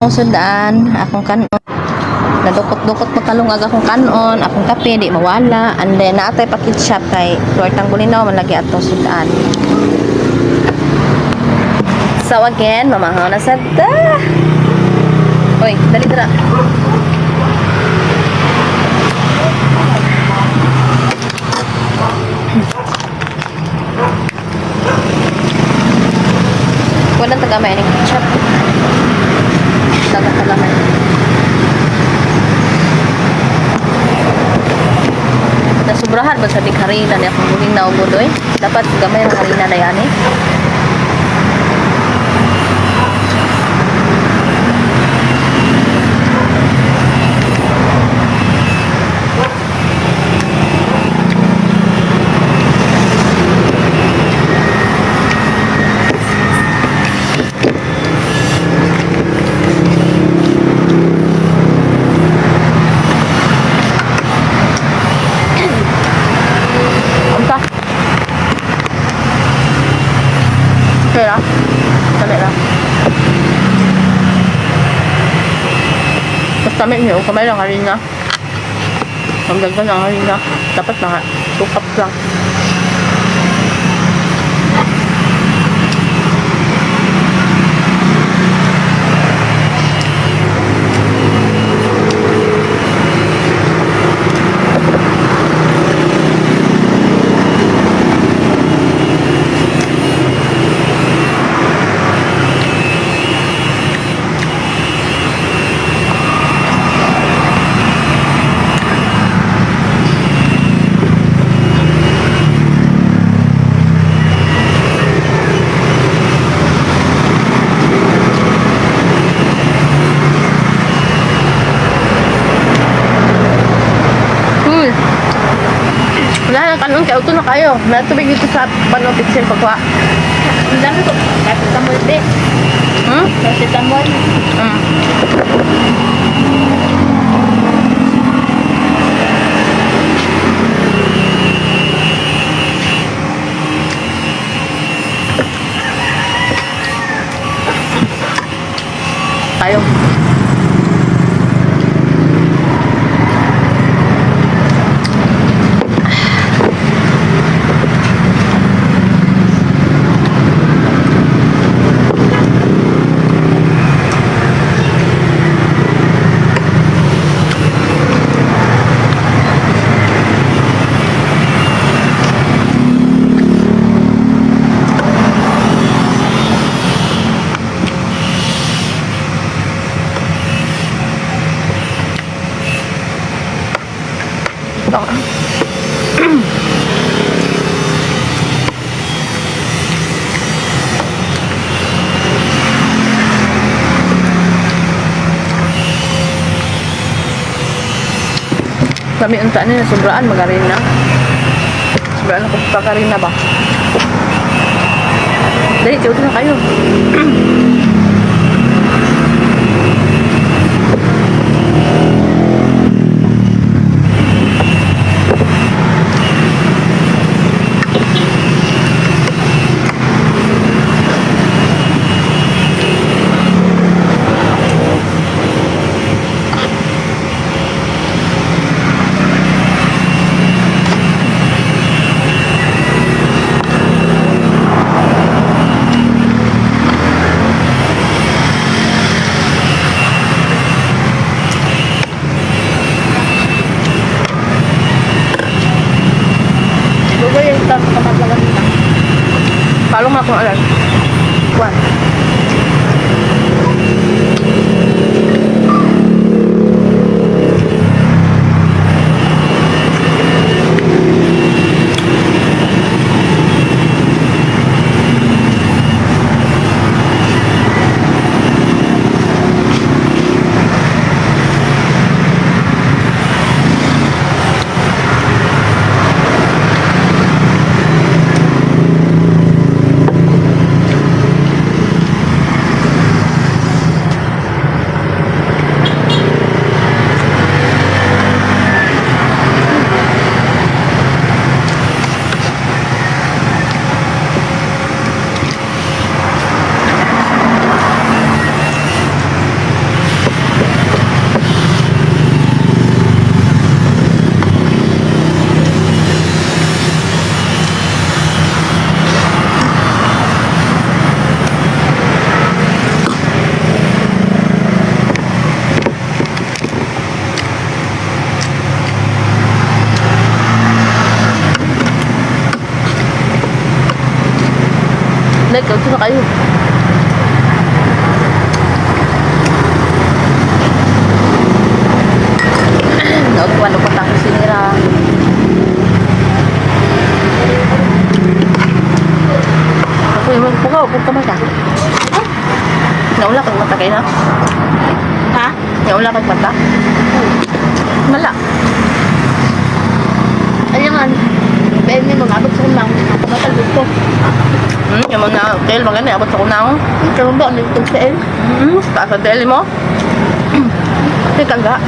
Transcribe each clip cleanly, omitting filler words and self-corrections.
Sudaan, akong kanon. Nadukot-dukot magkalungag akong kanon, akong kape, di mawala. And then, naa tay pa-ketchup kay tortang bulinaw, man lagi atong sudaan. So again, mamahaw na sad ta. Oy, dali dira. Walang tagamay ng ketchup. Dagat tagamay. Nasubrahan ba sa harina ni akong bulinaw budoy? Dapat gamay ang harina na yan eh. Unsa? Okay ra? Tami ra. Mas tami niyo, kamay lang harina. Ang ganda ng harina. Dapat mga 2 cups lang. Wala na kanon kay auto na kayo. May tubig dito sa pano pitsil pagkuha. Ang dami ko. Paracetamol, be. Hmm? Paracetamol. Tayo. Ito. Kami unta niya, sobraan magarina. Sobraan ako pakarina ba? Dali, tiyo na kayo. Google yung top kamatlagan nila. Palong akong alam. Kuan. Dahil kayo na kayo. Naugwan ko ta sinira. Ako yung magpukaw, kung kamata. Naula kag mata kayo na? Ha? Naula kag mata? Mala. Ano nga? Pwede mo abot sa kunang. Matalbog ko. Yung mga hotel, maganda, abot sa kunang. Ikaw ba? Ano itong sa el? Taas ang tele mo. Teka ga.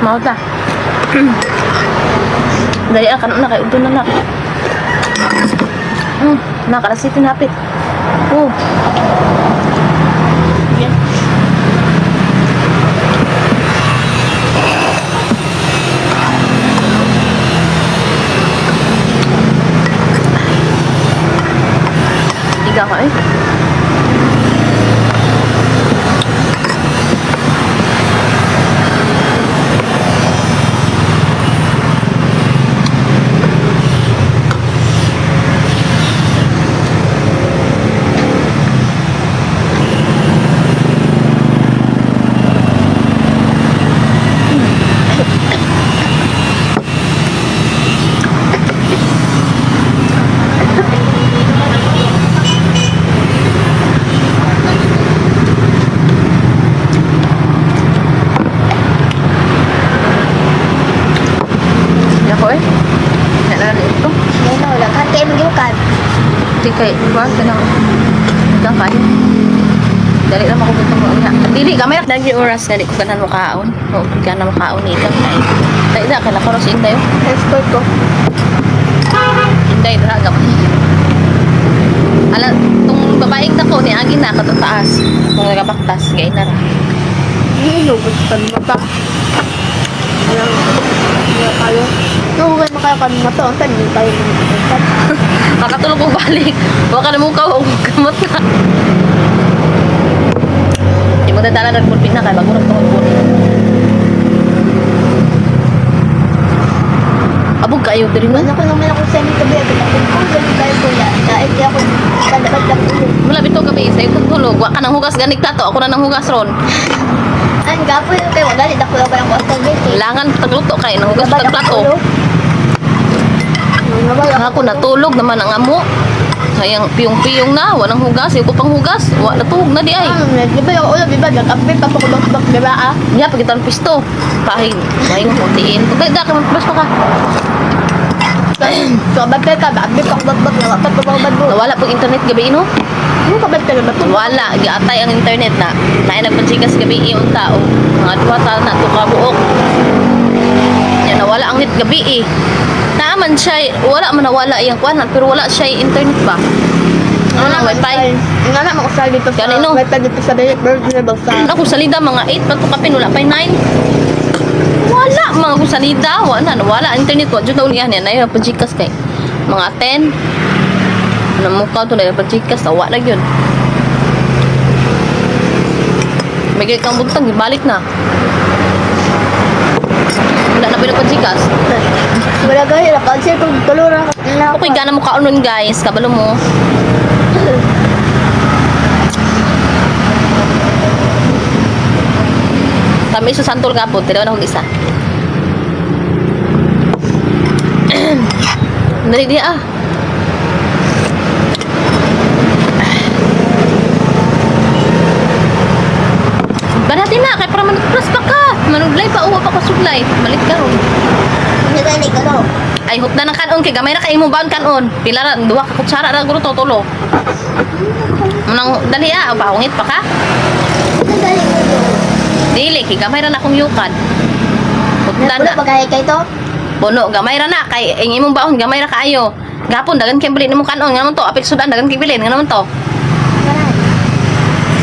Mao ta. Dali ang kanon na kay udto na na. Nakalasitin hapit. Oh. Yan. Iga ka eh. Iga ko eh. Nalala ito. Wala, wala. Kahit kayo mag-iukan. Di kay kuan kanang iga kayo. Dali lang ako gutom mo unya. Dili gamay ra lagi oras dali ko kanan makaon. O kana makaon ni ikang kay. Dali da kay nakaros inday. Escort ko. Inday dra gamay. Ala tong babaeng dako ni agi na katong taas. Kung nagabaktas gay na ra. Hinugod pa mata. Alam, wala kayo. Nung kayo makaya kami mata, ang tanin tayo ng Makatulog ko balik. Wa ka na mo ka og kamot na. Di mo dadala ng pulpit na kay bago nagtungod ko. Abog kayo diri man. Wala ko naman ako sa inyo tabi. Agad ako kung ganun kayo kuya. Dahil di ako kalabat lang ulo. Wala bitaw gabi sa kong tulog. Wa ka nang hugas ganig tato. Ako na nang hugas ron. Ang gapo yung kayo. Galit ako lang kayo sa gabi. Kailangan tagluto kay nang hugas tag plato. Ako natulog naman ang amo. Sayang piyong-piyong na, walang hugas, ko pang hugas, wa natuhog na di ay. Di ba yung ulo, di ba? Nag-api pa pakubak-bak, di ba ah? Niya pagkitan pisto. Pahing, pahing putiin. Pagka ka mas pa ka. So, babe ka, api pakubak-bak, nawapat pakubak mo. Nawala pag internet gabi no? Ano ka ba talaga ba? Wala, giatay ang internet na. Naay nagpansikas gabi iyong tao. Mga duha ta na to kabuok. Yan nawala ang net gabi eh. Naaman siya, wala man nawala iyang kuanan, pero wala siya internet ba? Ano lang, wifi? Nga na, makusal dito sa Ganun, no? wifi dito sa bird na sa Ako salida mga 8 pa to kapin wala pa 9. Wala mga kung salida, wala na wala internet wa jud na ulihan yan ay pa-Gcash kay mga 10. Ano mukha to na pa-Gcash wala gyud. May kang bugtang ibalik na. Wala na pila pa-Gcash. Wala gaya, nakansel kung tulura na Okay, gana mo kaon nun guys, kabalo mo. Lami sa santol gapon, tiraw na akong isa. Dali di ah. Banati na kay para manugpras pa ka. Manuglay pa uwa pa ka suglay. Malit ka ron. Hindi gani ka no. Ay hutda ng kanon kay gamay na kay imong baon kanon. Pila ra duha ka kutsara ra guro to tulo. Munang dali ah, bawangit pa ka. Hindi gani ko no. Dili kay gamay ra na akong yukan. Hutda Wala na. pa kay kay to. Puno gamay ra na kay ang imong baon gamay ra kaayo. Gapon dagan kay bilin imong kanon nga naman to, apil sudan dagan kay bilin nga naman to.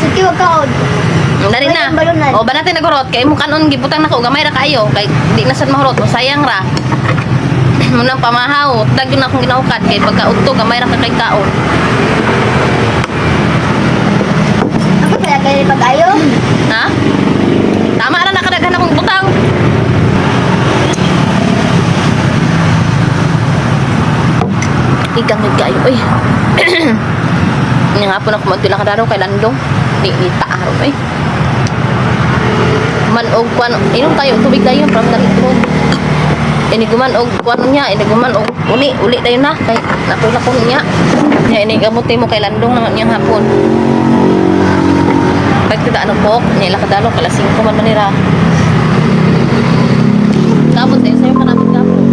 Sige wag ka. Dali na. Ay, balunan. O banati na gurot kay imong kanon gibutang nako gamay ra kaayo kay di na sad mahurot, sayang ra. Munang pamahaw, dag yun akong ginahukat kay pagka udto gamay ra ka kay kaon. Ako kaya kay pag-ayo. Ha? Tama ra nakadaghan akong butang. Igang kayo oy. Nya nga po na kumadto lang kadaro kay Landong. Di ni taaro oy. Man og kwan inom tayo tubig dayon para madali ko. Ini guman og kwan niya, ini guman og uli, uli dayon na kay nakula ko niya. Nya ini gamot mo kay Landong naman niyang hapon. Pagkita ano po, nila kadalo kala 5 man manira. Kapon tayo sa'yo ka namin kapon.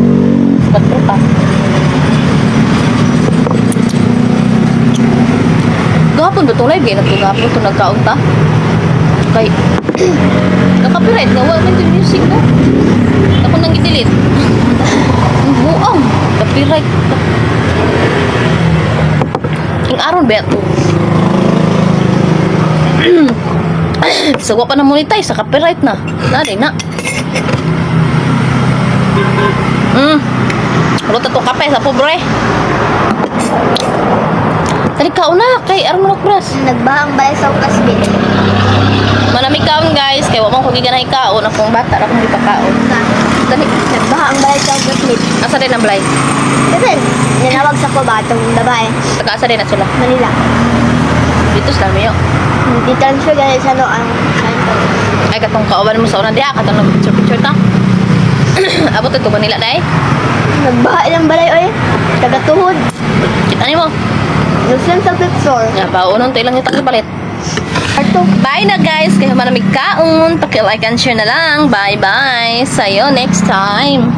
Sa pa. Gapon ba itong live? Kaya nagkagapon ito nagkaon ta. Kay, nakapiright nga, wala man yung music no? Ako nang gidelete. Ang buong, copyright. Ang aron ba ito? Sa pa na monetize, sa copyright na. Dali na. Ruta to kape sa pobre. Dali ka una kay aron mo bras. Nagbahang balay sa kasbit. Manami kaon guys, kay wa man ko giganay kaon akong bata ra akong gipakaon. Dali. Nagbahang balay sa kasbit. Asa din ang balay? Kasi nanawag sa ko ba itong babae? Taga asa din na sila. Manila. Dito sa Mayo. Di transfer gani sa no ang center. Ay katong kauban mo sa una diha katong nag picture picture ta. Abot ito Manila dai. Nagbaha ilang balay oy. Tagatuhod. Kita nimo. Nagsiyan sa fifth floor. Nga baonon to ilang itang ipalit. Arto. Bye na guys, kay manamig kaon. Paki-like and share na lang. Bye bye. Sayo next time.